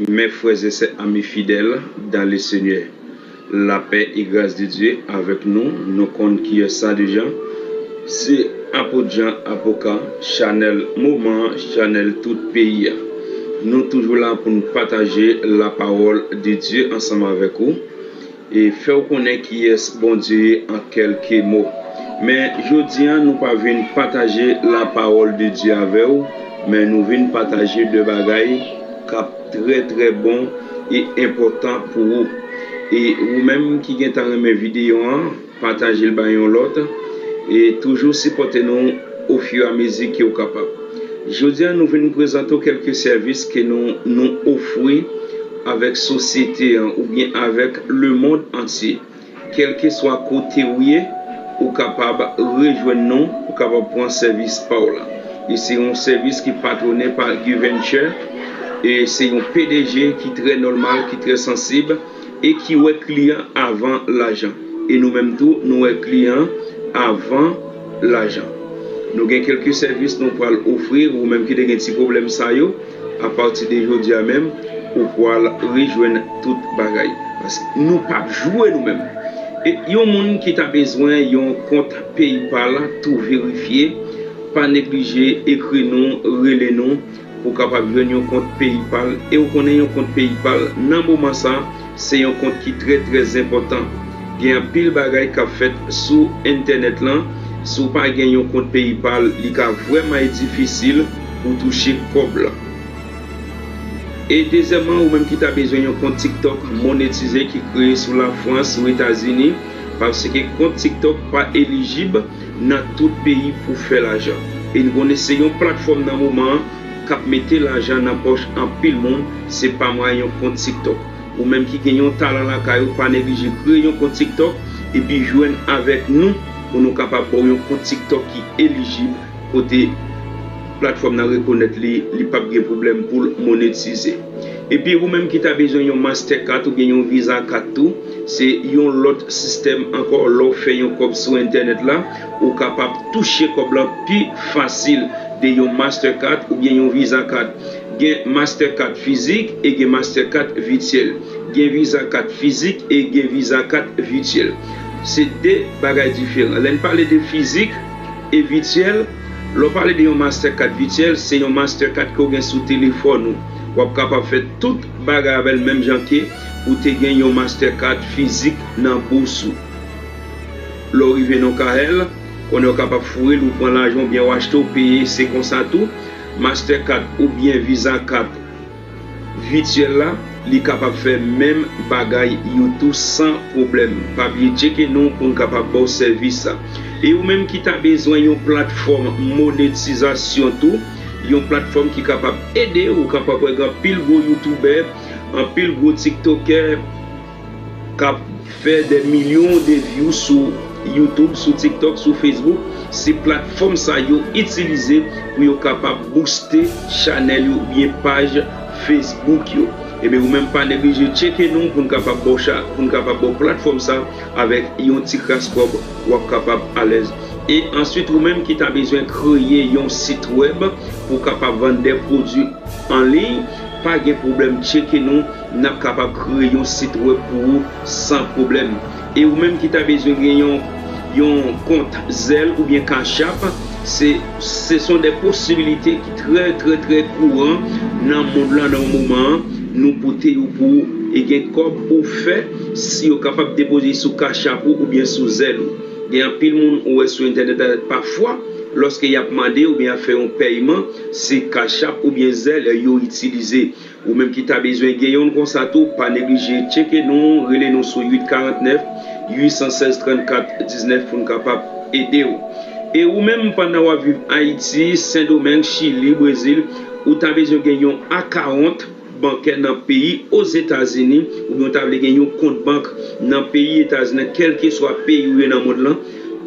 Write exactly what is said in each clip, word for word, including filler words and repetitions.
Mes frères et sœurs, amis fidèles dans le Seigneur, la paix et grâce de Dieu avec nous. Nou konn kiyès sa deja. Se Apot Jan Apoka, chanèl moman an, chanèl tout peyi a. Nou toujou la pou n pataje la parole de Dieu ansanm avèk ou e fè w konnen kiyès Bondye ye an kèlke mo. Men jodi a, nou pa vin pataje la parole de Dieu avè w, men nou vin pataje de bagay k ap trè, trè bon e enpòtan pou ou. E ou menm ki gentan renmen videyo an, pataje l bay yon lòt, e toujou sipòte nou ofiramezi ke w kapab. Jodi a, nou vin prezante w kèlke sèvis ke nou, nou ofri avèk sosyete an oubyen avèk lemonn antye. Kèlkeswa kote w ye, ou kapab rejwenn nou, ou kapab pran sèvis pa w la. E se yon sèvis ki patwone pa Guy Venture, e se yon P D G ki trè nòmal, ki trè sansib, e ki wè kliyan avan lajan. E nou menm tou, nou wè kliyan avan lajan. Nou gen kèlke sèvis nou pral ofri, ou menm ki te gen ti pwoblèm sa yo, apati de jodi a menm, ou pral rejwenn tout bagay. Paske nou p ap jwe nou menm. E yon moun ki ta bezwen yon kont PayPal, tou verifye, pa neglije ekri nou, rele nou, pou w kapab jwenn yon kont PayPal. E w konnen yon kont PayPal, nan moman sa, se yon kont ki trè, trè enpòtan. Gen anpil bagay k ap fèt sou entènèt lan. Si w pa gen yon kont PayPal, li ka vrèman e difisil pou w touche kòb la. E dezyèmman, ou menm ki ta bezwen yon kont TikTok monetize ki kreye sou Lafrans, sou Etazini, paske kont TikTok pa elijib nan tout peyi pou fè lajan. E n konnen se yon platfòm nan moman an k ap mete lajan nan pòch anpil moun, se pa mwayen yon kont TikTok. Ou menm ki gen yon talan lakay ou, pa neglije kreye yon kont TikTok epi jwenn avèk nou pou nou kapab ba w yon kont TikTok ki elijib, kote platfòm nan rekonèt li, li p ap gen pwoblèm pou l monetize. Epi ou menm ki ta bezwen yon Mastercard oubyen yon Visa Card tou, se yon lòt sistèm ankò. Lè w fè yon kòb sou entènèt la, ou kapab touche kòb lan pi fasil de yon Mastercard oubyen yon Visa Card. Gen Mastercard fizik e gen Mastercard vityèl. Gen Visa Card fizik e gen Visa Card vityèl. Se de bagay diferan. Lè n pale de fizik e vityèl, lè w pale de yon Mastercard vityèl, se yon Mastercard ke w gen sou telefòn ou. W ap kapab fè tout bagay avè l menm jan ke ou te gen yon Mastercard fizik nan bous ou. Lè w rive nan K L, konnen w kapab foure l, ou pran lajan, oubyen w achte, w peye, se konsa tou. Mastercard oubyen Visa Card vityèl la, li kapab fè menm bagay yo tou san pwoblèm. Pa bliye tcheke nou pou n kapab ba w sèvis sa. E ou menm ki ta bezwen yon platfòm monetizasyon tou, yon platfòm ki kapab ede w, ou kapab wè gen anpil gwo youtubè, anpil gwo tiktokè k ap fè dè milyon de view sou YouTube, sou TikTok, sou Facebook. Se platfòm sa yo itilize pou yo kapab booste chanèl yo oubyen paj Facebook yo. Ebyen, ou menm pa neglije tcheke nou pou n kapab ba w cha-, pou n kapab ba w platfòm sa avèk yon ti kras kòb, w ap kapab alèz. E answit, ou menm ki ta bezwen kreye yon sit wèb pou w kapab vann dè pwodui an liy, pa gen pwoblèm, tcheke nou, n ap kapab kreye yon sit wèb pou ou san pwoblèm. E ou menm ki ta bezwen gen yon, yon kont Zelle oubyen Cash App, se, se sont des possibilités ki trè, trè, trè kouran nan mond lan nan moman an. Nou pote yo pou ou e gen kòb ou fè si yo kapab depoze sou Cash App ou oubyen sou Zelle ou. Gen anpil moun ou wè sou entènèt la, pafwa, lòske y ap mande oubyen y ap fè yon pèyman, se Cash App oubyen Zelle yo itilize. Ou menm ki ta bezwen gen youn konsa tou, pa neglije tcheke nou, rele nou sou uit karant nèf, uit san sèz, trannkat diznèf pou n kapab ede w. E ou menm, pandan w ap viv Ayiti, Sendomeng, Chili, Brezil, ou ta bezwen gen yon akawont bankè nan peyi Ozetazini, oubyen w ta vle gen yon kont bank nan peyi Etazini, kèlkeswa peyi w ye nan mond lan,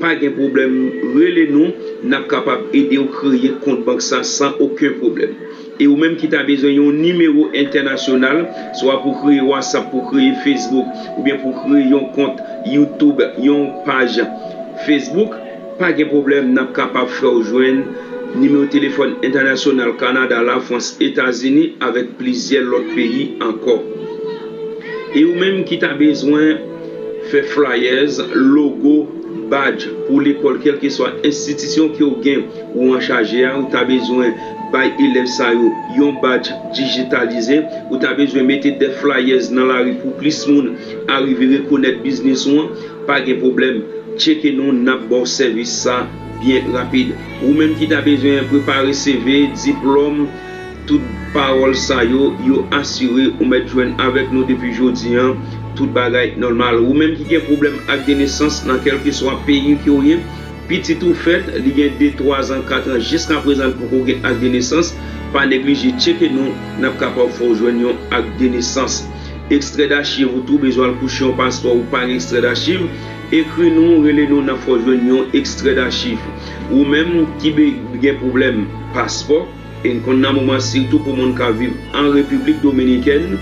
pa gen pwoblèm, rele nou, n ap kapab ede w kreye kont bank sa san okenn pwoblèm. E ou menm ki ta bezwen yon nimewo entènasyonal, swa pou kreye WhatsApp, pou kreye Facebook, oubyen pou kreye yon kont YouTube, yon paj Facebook, pa gen pwoblèm, n ap kapab fè w jwenn Nimewo telefòn entènasyonal Kanada, Lafrans, Etazini avèk plizyè lòt peyi ankò. E ou menm ki ta bezwen fè flyers, logo, badge pou lekòl, kèlkeswa enstitisyon ke w gen ou an chaje a, ou ta bezwen bay elèv sa yo yon badge dijitalize, ou ta bezwen mete de flyers nan lari pou plis moun arive rekonèt biznis ou an, pa gen pwoblèm. Tcheke nou, n ap ba w sèvis sa byen rapid. Ou menm ki ta bezwen prepare C V, diplòm, tout pawòl sa yo, yo asire ou mèt jwenn avèk nou depi jodi an, tout bagay nòmal. Ou menm ki gen pwoblèm ak de nesans nan kèlkeswa peyi ke w ye, pitit ou fèt, li gen de, twa zan, kat an, jiskaprezan l poko gen ak de nesans, pa neglije tcheke nou, n ap kapab fè w jwenn yon ak de nesans. Ekstrè dachiv, ou tou bezwen al kouche yon paspò, ou pa gen ekstrè dachiv, ekri nou, rele nou, n ap fè w jwenn yon ekstrè dachiv. Ou menm ki be-, gen pwoblèm paspò, e n konn nan moman, sitou pou moun k ap viv an Repiblik Dominikèn,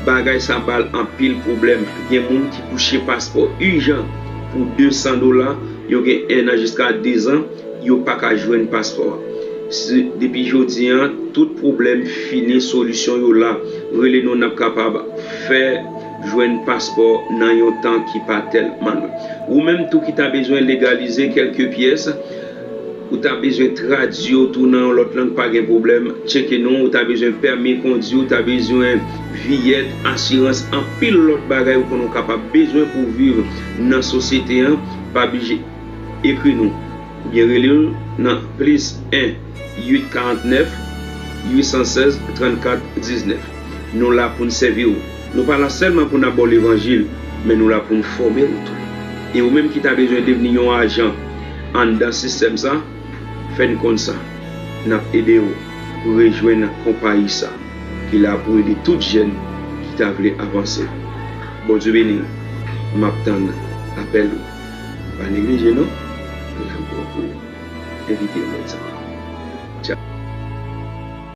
bagay sa ba l anpil pwoblèm. Gen moun ki kouche paspò ijan pou de san dola, yo gen en an jiska de zan, yo pa ka jwenn paspò a. Se, depi jodi an, tout pwoblèm fini, solisyon yo la. Rele nou, n ap kapab fè jwenn paspò nan yon tan ki pa tèlman lwen. Ou menm tou ki ta bezwen legalize kèlke pyès, ou ta bezwen tradui yo tou nan yon lòt lang, pa gen pwoblèm, tcheke nou. Ou ta bezwen pèmi kondui, ou ta bezwen viyèt, asirans, anpil lòt bagay ou konnen w kapab bezwen pou w viv nan sosyete an, pa blije ekri nou oubyen rele nou nan plis en uit karant nèf uit san sèz trannkat diznèf. Nou la pou n sèvi w. Nou pa la sèlman pou n ap ba w levanjil, men nou la pou n fòme w tou. E ou menm ki ta bezwen devni yon ajan anndan sistèm sa, fè n konn sa. N ap ede w pou rejwenn konpayi sa ki la pou ede tout jèn ki ta vle avanse. Bondye beni w. M ap tann apèl ou. Pa neglije non. Lagwa pou ou. Envite yon lòt zanmi. Tchao.